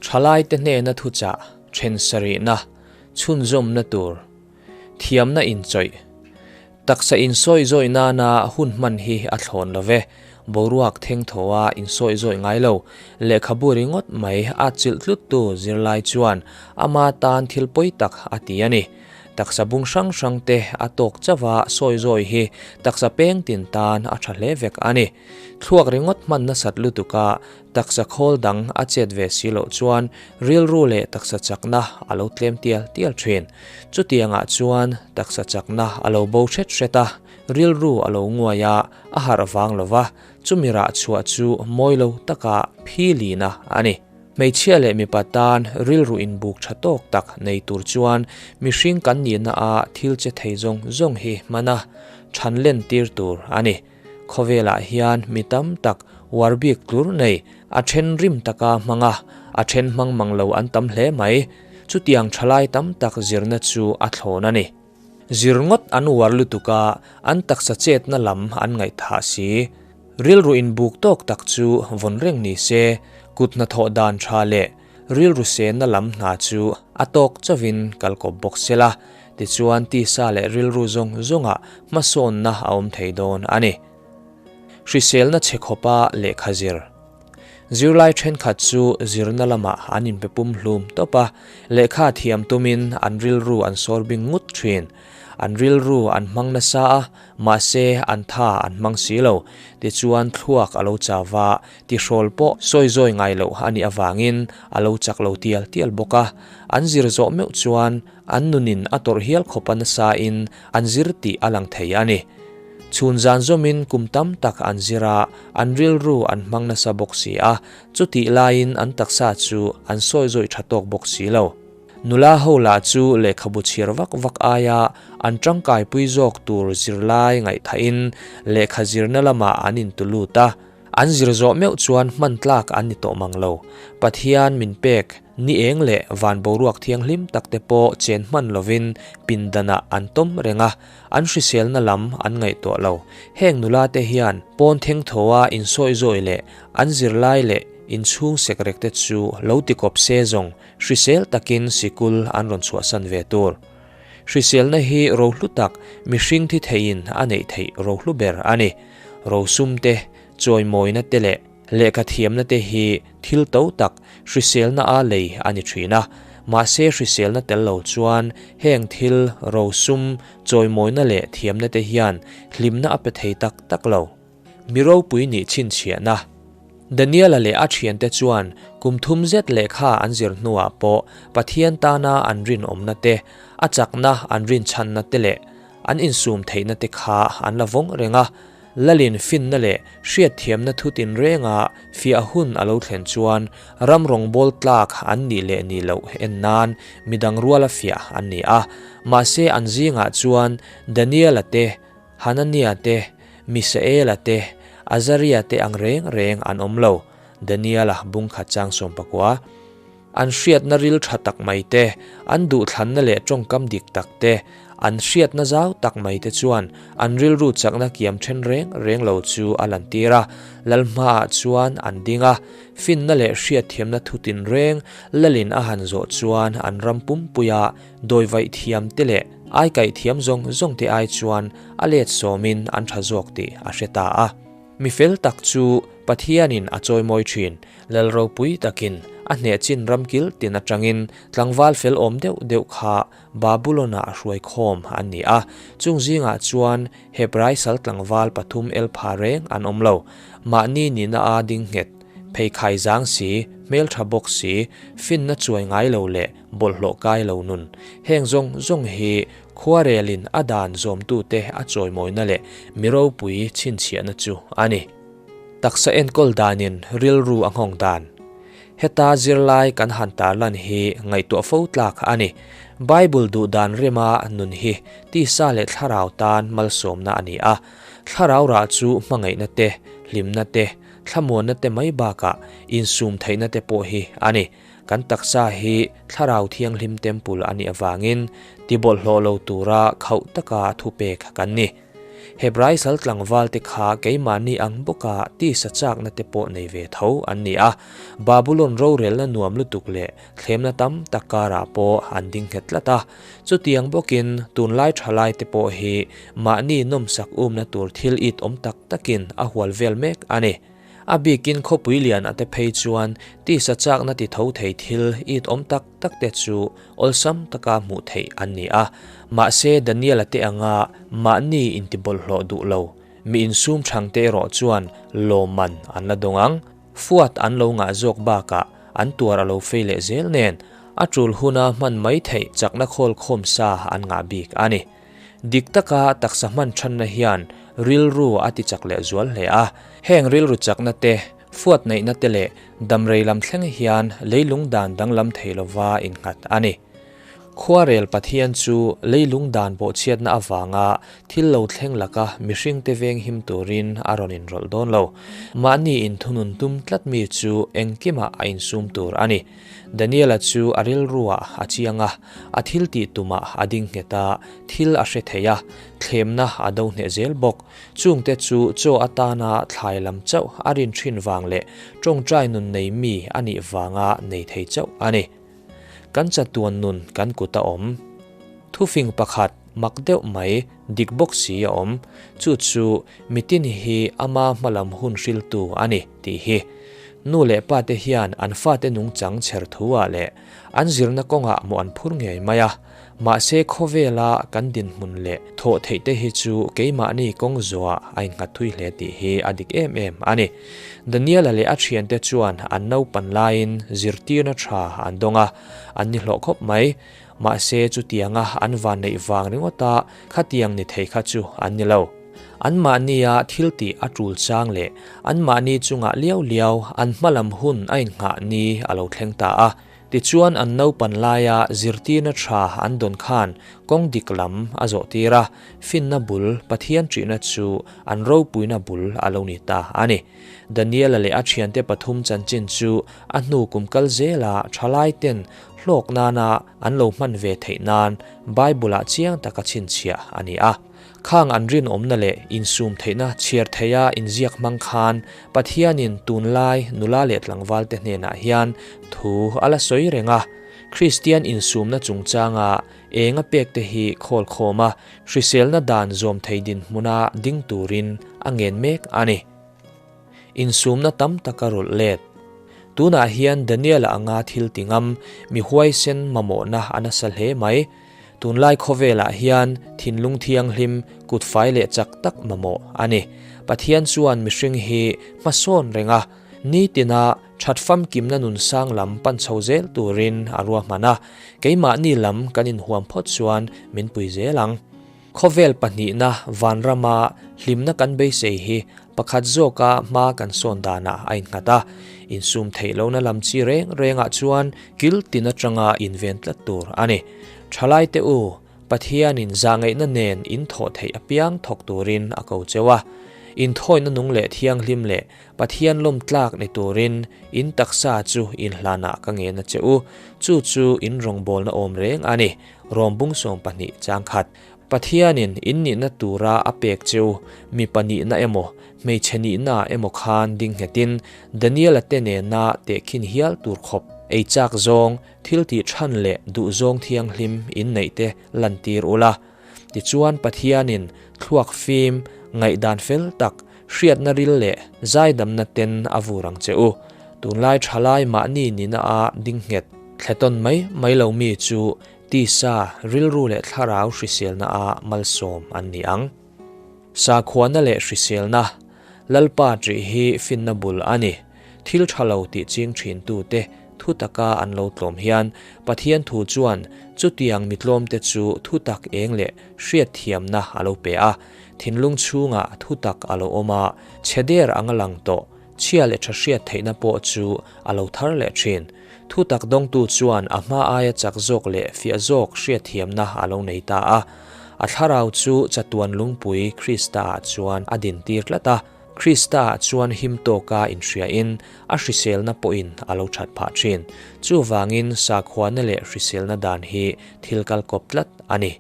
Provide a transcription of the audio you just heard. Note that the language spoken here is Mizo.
Thalaite hnena thuchah then sarihna chhunzawmna tur thiamna inchawih taksa insawi zawih nana hun hman hi a thlawn lo ve. Boruak theng thaw a insawi zawih ngai lo. Lehkhabu ringawt mai a chilh tluttu zirlai chuan ama tan thil pawi tak a ti a ni. Taksa bung hrang hrang te a tawk chauh a sawi zawi hi taksa peng tin tan a tha hle vek a ni. Thluak ringawt hman nasat lutuk a taksa khawl dang a chet ve si loh chuan rilru leh taksa chakna a lo tlem tial tial thin. Chutiangah chuan taksa chakna a lo bo hret hret a, rilru a lo nguai a, a harh vang lo va, chumi rah chhuah chu mawi lo taka philina a ni. Hmeichhia leh mipa tan rilru inbuk tha tawk tak nei tur chuan mihring kan nihna a thil che thei zawng zawng hi hman a, than len tir tur a ni. Khawvelah hian mi tam tak uar bik tlur nei, a then rim taka hmang a, a then hmang mang lo an tam hle mai. Chutiang thalai tam tak zirna chu a thlawn a ni. Zir ngawt an uar lutuk a, an taksa chetna lam an ngaihthah si. Rilru inbuk tawk tak chu vawn reng ni se, kut hnathawh dan tha leh rilru senna lam hna chu a tawk chauhin kal kawp bawk se la, tichuan tisa leh rilru zawng zawngah hmasawnna a awm thei dawn a ni. Hriselna chhe khawpa lehkha zir. Zirlai thenkhat chu zirna lamah an inpe pum hlum tawp a, lehkha thiam tumin an rilru an sawr bing ngut thin. An rilru an hmang nasa a, mahse an tha an hmang si lo. Tichuan thluak a lo chau va, tihrawl pawh sawi zawi ngai loh a nih avangin a lo chak lo tial tial bawk a. An zir zawh meuh chuan an nunin a tawrh hial khawpa nasain an zir tih a lang thei a ni. Chhun zan zawmin kum tam tak an zir a, an rilru an hmang nasa bawk si a, chutih laiin an taksa chu an sawi zawih tha tawk bawk si lo. Nula ho lah chu lehkhabu chhiar vak vak aia an tangkaipui zawk tur zirlai ngaihthahin lehkha zirna lamah an intu lut a, an zir zawh meuh chuan hman tlak an ni tawh mang lo. Pathian min pek ni eng leh van boruak thianghlim tak te pawh chen hman lovin pindanah an tawm reng a, An hriselna lam an ngaihtuah lo. Heng nula te hian pawn thengthawa insawi zawi leh an zirlai leh inchhung sekrek te chu lo tikawp se zawng hrisel takin sikul an rawn chhuahsan ve tur. Hriselna hi rohlu tak mihring thi theiin a neih theih rohlu ber a ni. Rosum te, chawimawina te leh lehkha thiamna te hi Thil to tak, hriselna a lei a ni thin a. Mahse hriselna tel lo chuan heng thil, rosum, chawimawina leh thiamna te hian hlimna a pe thei tak tak lo. Mi ropui nih chhinchhiahna. Daniela leh a thiante chuan kum thum zet lehkha an zir hnuah pawh Pathian tana an rinawmna te, a chakna an rinchhanna te leh an insum theihna te kha an la vawng reng a. Lalin finna leh hriatthiamna thu tinrenga fiah hun a lo thlen chuan ram rawngbâwl tlâk an nih leh nih loh en nân midang ruala fiah an ni a. Mahse an zîngah chuan Daniela te, Hanania te, Misaela te, Azaria te ang rêng rêng an awm lo. Daniela bung khat chang 19. An hriatna ril tha tak mai te, an duhthlanna leh tawngkam dik tak te, an hriatna zau tak mai te chuan an rilru chakna kiam then reng reng lo chu a lantir a. Lal hmaah chuan an ding a, finna leh hriatthiamna thu tinreng lalin a han zawh chuan an ram pumpuia dawivaih thiam te leh aikaih thiam zawng zawng te ai chuan a let sawmin an tha zawk tih a hre ta a. Mi fel tak chu Pathianin a chawimawi thin. Lal ropui takin a hneh chin ram kil tin atangin tlangval fel awm deuh deuh kha Babulon-ah a hruai khawm an ni a. Chung zingah chuan Hebrai sal tlangval pathum el pha reng an awm lo. Mahni nihna a ding nghet, pheikhai zang si, hmeltha bawk si, finna chuai ngai lo leh bawlhhlawh kai lo nun. Heng zawng zawng hi Khuarelin a dan zawmtute a chawimawina leh mi ropui chhinchhiahna chu a ni. Taksa enkawl danin rilru a nghawng dan. Heta zirlai kan han tarlan hi ngaihtuah fo tlak a ni. Bible duh dan rema nun hi tisa leh thlarau tan malsawmna a ni a. Thlarau rah chu hmangaihna te, hlimna te, thlamuanna te mai bakah insum theihna te pawh hi a ni. Kan taksa hi Thlarau Thianghlim Temple a nih avangin tibawlhhlawh lo tura khauh taka thupek kan ni. Hebrai sal tlangvalte kha keimahni ang bawka tisa chakna te pawh nei ve tho an ni a. Babulon rorelna nuam lutuk leh thlemna tam tak karah pawh an ding nghet tlat a. Chutiang bawkin tunlai thalai te pawh hi mahni nawmsak umna tur thil it awm tak takin a hual vel mek a ni. A bikin khawpui lian ate phei chuan tisa chakna ti tho thei thil it awm tak tak te chu awlsam taka hmuh theih an ni a. Mahse Daniel-a te anga mahni intibawlhhlawh duh lo, mi insum thang te erawh chuan lawmman an la dawng ang. Fuat an lo ngah zawk bakah an tuar a lo fei leh zel nen, a tul huna hman mai theih chakna khawl khawm sa an ngah bik a ni. Dik taka taksa hman thanna hian rilru a ti chak leh zual hle a. Heng rilru chakna te, fuat neihna te leh damrei lam thleng hian leilung dan danglam thei lova innghat a ni. Khuarel Pathian chu leilung dan bawhchhiatna avanga thil lo thleng laka mihringte veng him turin a rawn inrawlh dawn lo. Mahni inthunun tum tlat mi chu engkimah a insum tur a ni. Daniela chu a rilruah a chiang a, a thil tih tumah a ding nghet a, thil a hre thei a, thlemna a do hneh zel bawk. Chungte chu chaw atana thlai lam chauh a rin thin vang leh tawngtai nun nei mi a nih vanga nei thei chauh a ni. Kan chatuan nun kan kut a awm. Thufing pakhat mak deuh mai dik bawk si a awm. Chu chu mitin hi ama hmalam hun hriltu a ni tih hi. Nu leh pa te hian an fate nungchang chher thu ah leh an zirna kawngah maw an phur ngei mai a. Mahse khawvela kan dinhmun leh thawh theih te hi chu keimahni kawng zawhah a innghat thui hle tih hi a dik em em a ni. Daniela leh a thiante chuan an naupan laiin zirtirna tha an dawng a, an ni hlawh khawp mai. Mahse chutianga an vanneih vang ringawta khatiang ni thei kha chu an ni lo. Anmahnia thil tih a tul chang leh anmahni chungah liau liau an hmalam hun a inngah ni a lo thleng ta a. Tichuan an naupan laia zirtirna tha an dawn khan kawng dik lam a zawh tir a, finna bul Pathian ṭihna chu an ropuina bul a lo ni ta a ni. Daniela leh a ṭhiante pathum chanchin chu a hnu kum kal zela ṭhalaiten hlawk nana an lo hman ve theih nan Bible-ah chiang taka chhinchhiah a ni a. Khang an rinawmna leh insum theihna chhiar theia inziak hmang khan Pathianin tunlai nula leh tlangvalte hnenah hian thu a la sawi reng a. Kristian insumna chungchanga eng a pekte hi khawl khawm a, hriselna dan zawm thei dinhmuna ding turin a ngen mek a ni. Insumna tam tak a rawlh let. Tunah hian Daniel-a anga thil ti ngam, mi huaisen mamawhna a nasa hle mai. Tunlai khawvelah hian thinlung thianghlim, kut fai leh chak tak mamawh a ni. Pathian chuan mihring hi hmasawn reng a, nitina that famkimna nun sang lam pan chho zel turin a ruahman a, keimahni lam kan inhuam phawt chuan min pui zel ang. Khawvel pahnihna vanrama hlimna kan beisei hi pakhat zawka hma kan sawn danah a innghat a, insum theih lohna lam chi reng rengah chuan kil tin atanga inven tlat tur a ni. Thalaite u, Pathianin zahngaihna nen in thawh theih apiang thawk turin a ko cheu a. Inthawina nung leh thianghlim leh Pathian lawm tlak ni turin in taksa chu inhlanah ka ngen a che u, chu chu in rawngbawlna awm reng a ni. Rawm bung 12 chang khat. Pathianin in nihna tura a pek cheu mipa nihna emaw, hmeichhe nihna emaw khan ding nghetin Daniela te nena tehkhin hial tur khawp ei chak zawng, thil tih than leh duh zawng thianghlim in neih te lantir ula. Tichuan Pathianin thluak fim, ngaihdan fel tak, hriatna ril leh zaidamna ten a vur ang che u. Tunlai thalai mahni nihna a ding nghet thletawn mai mai lo mi chu tisa, rilru leh thlarau hriselna a malsawm an ni ang. Sakhuana leh hriselna, Lalpa ṭih hi finna bul a ni. Thil ṭha lo tih ching ṭhintute thu taka an lo tlawm hian Pathian thu chuan chutiang mi tlawmte chu thutak eng leh hriatthiamna a lo pe a. Thinlung chhungah thutak a lo awm a, chhe der anga lang tawh, chhia leh ṭha hriat theihna pawh chu a lo thar leh ṭhin. Thutak dawngtu chuan a hma aia chak zawk leh fiah zawk hriatthiamna a lo nei ta a. A thlarau chu chatuan lungpui Krista-ah chuan a dintir tlat a. Krista-ah chuan him tawka inhriain a hriselna pawhin a lo that phah thin. Chuvangin sakhuana leh hriselna dan hi thil kal kawp tlat a ni.